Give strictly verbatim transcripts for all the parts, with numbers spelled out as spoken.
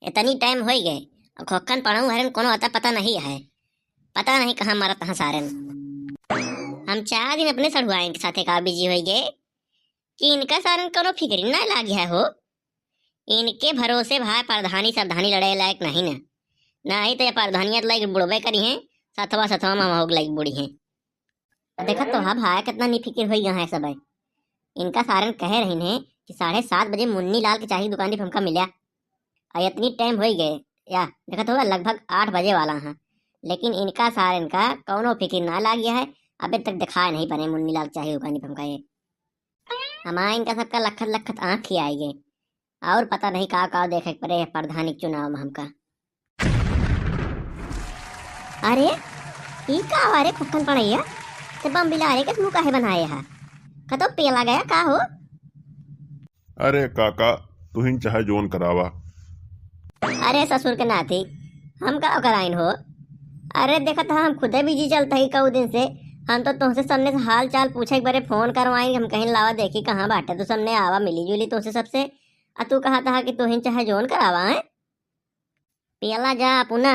इतनी टाइम होइ गए, और खोखन पड़ऊ हरन कोनो अता पता नहीं है। पता नहीं कहाँ मरत हैं सारन। हम चार दिन अपने सढ़ुआइन के साथे का बिजी होइ गए कि इनका सारन कोनो फिक्री ना लागी है हो। इनके भरोसे भाई प्रधानी सरधानी लड़े लायक नहीं ना। नहीं तो ये प्रधानिया तो लायक बुड़बे करी हैं, सथवा सथवा में होग लायक बुड़ी हैं। तो देखत तो हा भाई, कितना निफिकिर होइ गया है सब। इनका सारन कहे रहिन है कि साढ़े सात बजे मुन्नी लाल के चाय की दुकान पे हमका मिला। और इतनी टाइम होइ गए, या देखत होगा लगभग आठ बजे वाला है, लेकिन इनका सारन का कौनो फिकिर ना लाग गया है। अबे तक दिखाए नहीं पड़े मुन्नी लाल के चाय की दुकान पे हमका ये। हमारा इनका सबका लखत लखत आँख खियाई गए। और पता नहीं का का देखे के पड़े है प्रधानी के चुनाव में हमका। अरे, ई का हुआ रे खोखन पड़ैया? ते बम बिलारे के मुंह काहे बनाए हा? कतो पेला गया का हो? अरे काका, तुहिन चाहे जोन करावा। अरे ससुर के नाती, हम का कराइन हो? अरे देखत हा, हम खुदे बिजी चलत ही कऊ दिन से। हम तो तुहसे सामने से हाल चाल पूछे के बरे फोन करवाइन, हम कहिन लावा देखी कहाँ बाटे, तू सामने आवा मिली जुली तुहसे सबसे। आ तू कहत हा कि तुहिन चाहे जोन करावा है? पेला जा अपना,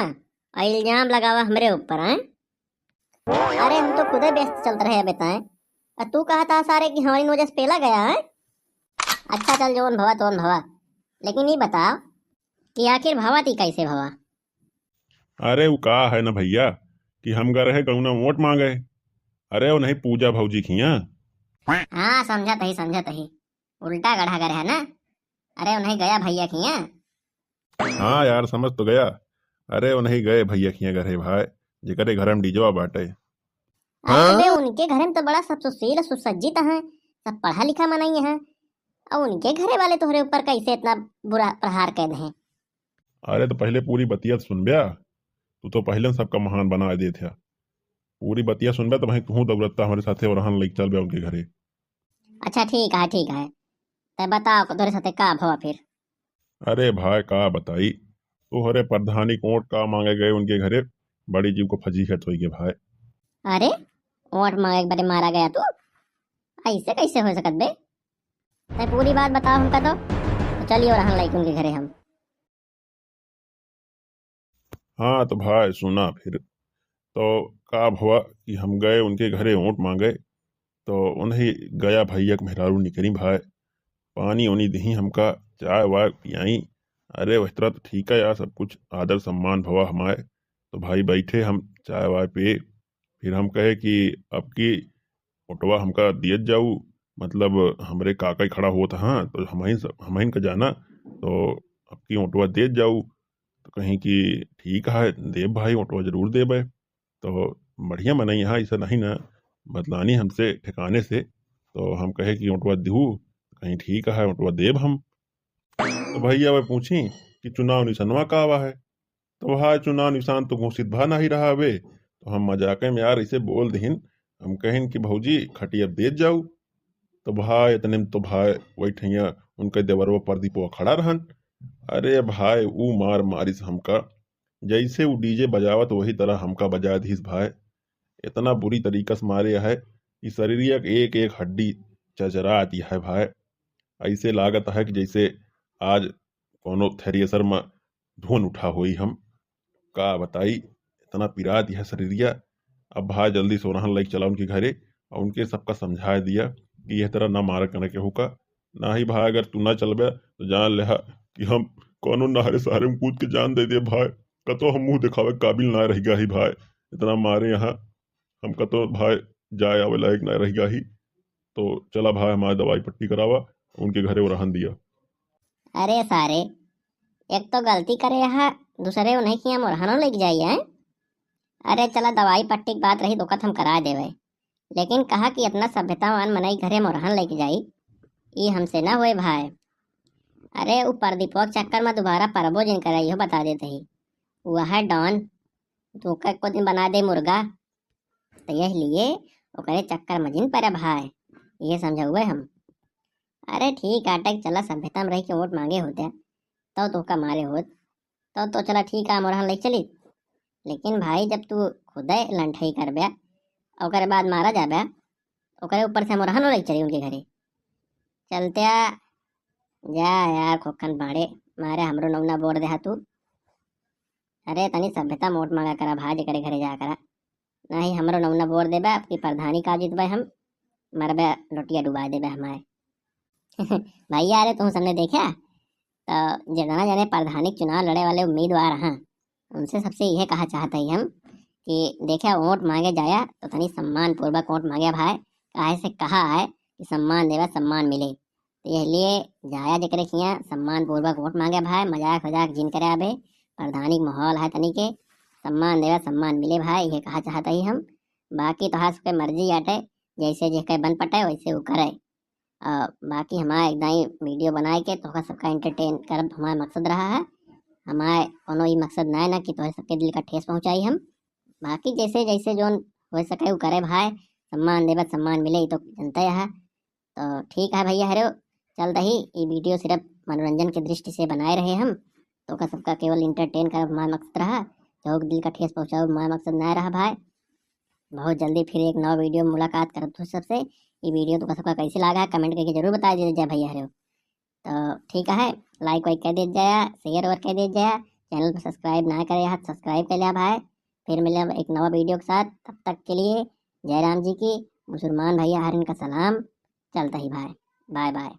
आ इल्जाम लगावा हमरे ऊपर, हैं? अरे हम तो खुदे व्यस्त चलत रहे अबे ताए। आ तू कहत हा सारे कि हमारी वजह से पेला गया है? अच्छा चल, जोन भवा तोन भवा, लेकिन ई बताओ कि आखिर भवा ती कैसे भवा? अरे वो का है ना भैया कि हम गए रहे गौना वोट मांगे। अरे वो नहीं पूजा भौजी खिया। हाँ समझत ही, समझत ही। उल्टा गढ़ा गए रहे ना। अरे वो नहीं गया भैया खिया। हाँ यार, समझ तो गया। अरे वो नहीं गए भैया खिया घर है भाई, जेकरे घर में डीजवा बाटे। अरे बे, उनके घर में तो बड़ा सब सुशील सुसज्जित है, सब पढ़ा लिखा मनई है, और उनके घरे वाले तोहरे ऊपर कैसे इतना बुरा प्रहार कर दे हैं? अरे तो पहले पूरी बतिया तो सुनब्या, तू तो पहले सबका महान बना देत है। पूरी बतिया सुनब्या तो वहीं तू दौड़ता हमारे साथे और रहन लग चल बे उनके घरे। अच्छा ठीक है, ठीक है, ते बताओ तोहरे साथे का भवा फिर? अरे भाई का बताई, तोहरे प्रधानी के वोट का मांगे गए उनके घरे, बड़ी जीव को फजीहत होई गे भाई। अरे वोट मांगे के बरे मारा गया तू, ऐसे कैसे हो सकत बे? ते पूरी बात बताओ हमका तो। तो चलियो रहन लाइक उनके घरे हम। हाँ तो भाई सुना फिर, तो का भवा कि हम गए उनके घरे वोट मांगे, तो उन्हीं गया भैया के मेहरारू निकरी भाई, पानी ओनी दिही हमका, चाय वाय पियाई। अरे वह तरह तो ठीक है यार, सब कुछ आदर सम्मान भवा हमारे। तो भाई बैठे हम चाय वाय पिए, फिर हम कहे कि अब की ओटवा हमका दियत जाऊ, मतलब हमरे काका ही खड़ा होत हाँ, तो हमहिन सब, हमहिन का जाना, तो अब की ओटवा दियत जाऊ। तो कहीं कि ठीक है, देब भाई, ओटवा जरूर देबे। तो बढ़िया मनई यहाँ ऐसा नहीं ना, बतलानी हमसे ठिकाने से, तो हम कहे कि ओटवा दिहू, कहीं ठीक है, ओटवा देब हम। तो भैया वह पूछी कि चुनाव निशनवा का आवा है? तो भाई चुनाव निशान तो घोषित भा नहीं रहा बे। तो हम मजाके में यार ऐसे बोल दहिन, हम कहिन कि भौजी खटिया अब देत जाऊ। तो भाई इतने में तो भाई वही ठैया उनके देवरवा प्रदीपवा खड़ा रहन। अरे भाई ऊ मार मारिस हमका, जैसे ऊ डीजे बजावत वही तरह हमका बजा दिस भाई। इतना बुरी तरीका से मारे है कि शरीरिया के एक एक हड्डी चरचरा आती है भाई। ऐसे लागत है कि जैसे आज कोनो थ्रेसर में धुन उठा होई हम। का बताई, इतना पिरात यह शरीरिया। अब भाई जल्दी से ओरहन लाइक चला उनके घरे और उनके सबका समझाए दिया कि यह तरह ना मारा करे के होका। ना ही भाई अगर तू ना चलबे तो जान लेहा कि हम कोनो नहरे सहरे में कूद के जान दे दे भाई। कतो हम मुंह दिखावे के काबिल ना रह गया ही भाई, इतना मारे यहाँ हम कतो भाई जाए आवे लायक ना रह गया ही। तो चला भाई हमारे दवाई पट्टी करावा, उनके घरे ओरहन दिया। अरे सारे, एक तो गलती करे हा, दूसरे उन्हें किया मोरहनो लेके जाई है। अरे चला दवाई पट्टी की बात रही तो हम करा देवे, लेकिन कहा कि इतना सभ्यतावान मनई घरे मोरहन लेके जाई, ई हमसे ना होए भाई। अरे उ प्रदीपवा के चक्कर में दोबारा परबो जिन करे, इहो बता देते ही। वह डॉन, तो ओकर को दिन बना दे मुर्गा, तो यह लिए ओकरे चक्कर में जिन पड़े भाई, ये समझौबे हम। अरे ठीक आटे, चला सभ्यता में रह के वोट मांगे होते, तो तोका मारे होत, तो, तो चला ठीक है, मोरहन ले चली। लेकिन भाई जब तू खुदे लंठई करबे, ओकरे बाद मारा जाबे, ओकरे ऊपर से मोरहन ले चली उनके घरे। चलते आ, जा यार खोखन पाड़े, मारे हमरो नौना बोर देहा तू। अरे तनी सभ्यता मोट मांगा करा भाई, जेकरे घरे जाया करा। नाही हमरो नौना बोर देबे, आपकी प्रधानी का जीतबे हम, मरबे लोटिया डुबा देबे हमारे। भैया अरे तुम सबने देखा, तो जितना जने प्रधानी के चुनाव लड़े वाले उम्मीदवार हैं, उनसे सबसे यह कहा चाहत ही हम कि देखा, वोट मांगे जाया तो तनी सम्मान पूर्वक वोट मांगे भाई, काहे से कहा है कि सम्मान देवा सम्मान मिले। तो यह लिए जाया जेकरे किया सम्मान पूर्वक वोट मांगे भाई, मजाक वजाक जिन करे आबे, प्रधानी के माहौल है तनी के, सम्मान देवा सम्मान मिले भाई, ये कहा चाहत ही हम। बाकी तोहार सबके मर्जी आटे, जैसे जेके बन पटे वैसे वो करे। और बाकी हमारे एक दाई वीडियो बनाए के तोहका सबका एंटरटेन करब हमारा मकसद रहा है। हमारे कोनो ई मकसद ना है ना कि तोहरे सबके दिल का ठेस पहुँचाई हम। बाकी जैसे जैसे जोन हो सके वो करे भाई, सम्मान देबत सम्मान मिले, ई तो जनता है। तो ठीक है भैया हरो, चल रही, ये वीडियो सिर्फ मनोरंजन की दृष्टि से बनाए रहे हम, तोहका सबका केवल एंटरटेन करब हमारा मकसद रहा, केहू के दिल का ठेस पहुँचाओ हमारा मकसद ना रहा भाई। बहुत जल्दी फिर एक नवा वीडियो में मुलाकात करब तू सबसे। ये वीडियो तोहका सबका कैसे लागा है कमेंट करके जरूर बता दीजिए भैया हरो। तो ठीक है, लाइक वाइक कर दीजिए, शेयर और कर दीजिए, चैनल पर सब्सक्राइब ना करे हैं तो सब्सक्राइब कर लिया भाई। फिर मिले एक नवा वीडियो के साथ, तब तक के लिए जय राम जी की, मुसलमान भैया हरिन का सलाम। चलता ही भाई, बाय बाय।